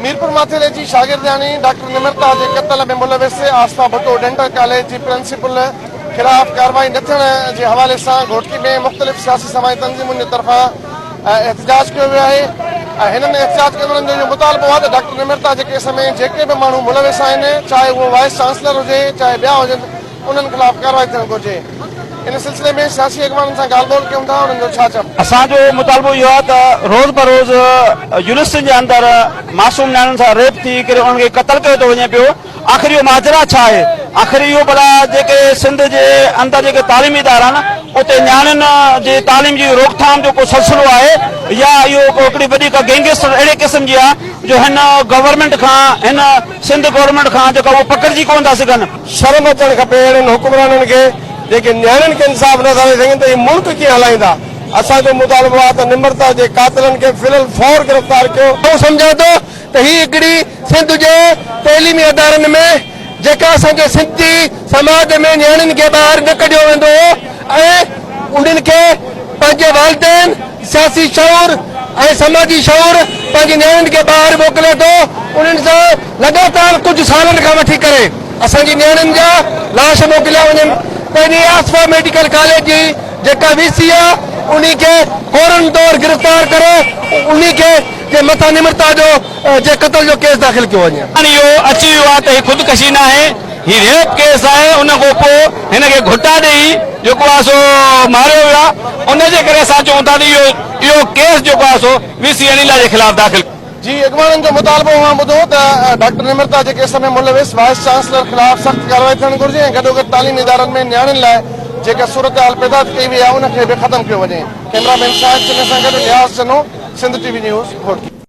ميرپور ماٿيلي جي شاگردياڻي ڊاڪٽر نمرتا جي قتل ۾ ملوث آصفه ڀٽو ڊينٽل ڪاليج جي پرنسپل خلاف ڪارروائي نه ٿيڻ جي حوالي سان گهوٽڪي ۾ مختلف سياسي سماجي تنظيمن جي طرفان احتجاج ڪيو ويو آهي ۽ هنن احتجاج ڪندڙن جو اهو مطالبو آهي ته ڊاڪٽر نمرتا جي ڪيس ۾ جيڪي به ماڻهو ملوث آهن چاهي اهو وائيس چانسلر هجي چاهي ٻيا هجن انهن خلاف ڪارروائي ٿيڻ گهرجي. ان سلسلي ۾ سياسي اڳواڻن سان ڳالهه ٻولهه ڪيون ٿا انهن جو ڇا چوڻ. اسان جو مطالبو اهو آهي ته روز بروز يونيورسٽين جي اندر معصوم نياڻين سان ريپ ٿي ڪري انهن کي قتل ڪيو ٿو وڃي پيو آخر اهو ماجرا ڇا آهي آخر اهو ڀلا جيڪي سنڌ جي اندر جيڪي تعليمي ادارا آهن اتي نياڻين جي تعليم جي روڪٿام جو ڪو سلسلو آهي يا اهو ڪو هڪڙي وڏي ڪا گينگسٽر اهڙي قسم جي آهي جو هن گورنمينٽ کان هن سنڌ گورنمينٽ کان جيڪا اهو پڪڙجي ڪونه ٿا سگهن. شرم اچڻ کپي اهڙن حڪمرانن کي جيڪي نياڻين کي انصاف نه ٿا ڏئي سگهن ته هي ملڪ ڪيئن هلائيندا، اسان جو مطالبو آهي ته نمرتا جي قاتلن کي في الفور گرفتار ڪيو. آئون سمجهان ٿو ته هي هڪڙي سنڌ جي تعليمي ادارن ۾ جيڪا اسان جي سنڌي سماج ۾ نياڻين کي ٻاهر نه ڪڍيو ويندو هو ۽ انهن کي پنهنجي والدين سياسي شعور ۽ سماجي شعور پنهنجي نياڻين کي ٻاهر موڪلي ٿو انهن سان لڳاتار ڪجهه سالن کان وٺي ڪري اسان جي نياڻين جا لاش موڪليا وڃن ته انهي آصفه ميڊيڪل ڪاليج جي جيڪا وي سي آ انهي کي فورن طور گرفتار ڪري انهي کي جي مٿان نمرتا جو جي قتل جو ڪيس داخل ڪيو وڃي. هاڻي اهو اچي ويو آهي ته هي خودڪشي ناهي هي ريپ ڪيس آهي ان کان پوء هن کي گهٽا ڏئي جيڪو آهي سو ماريو ويو آهي ان جي ڪري اسان چئون ٿا ته اهو اهو ڪيس جيڪو آهي سو وي سي انيلا جي خلاف داخل جي اڳواڻن جو مطالبو اوهان ٻڌو ته ڊاڪٽر نمرتا جي ڪيس ۾ ملوث وائيس چانسلر خلاف سخت ڪارروائي ٿيڻ گهرجي ۽ گڏوگڏ تعليمي ادارن ۾ نياڻين لاء جيڪا صورتحال پيدا ڪئي وئي آهي ان کي به ختم ڪيو وڃي. ڪئميرا مين شاهد چني سان گڏ Niaz Channo, Sindh T V news, Ghotki.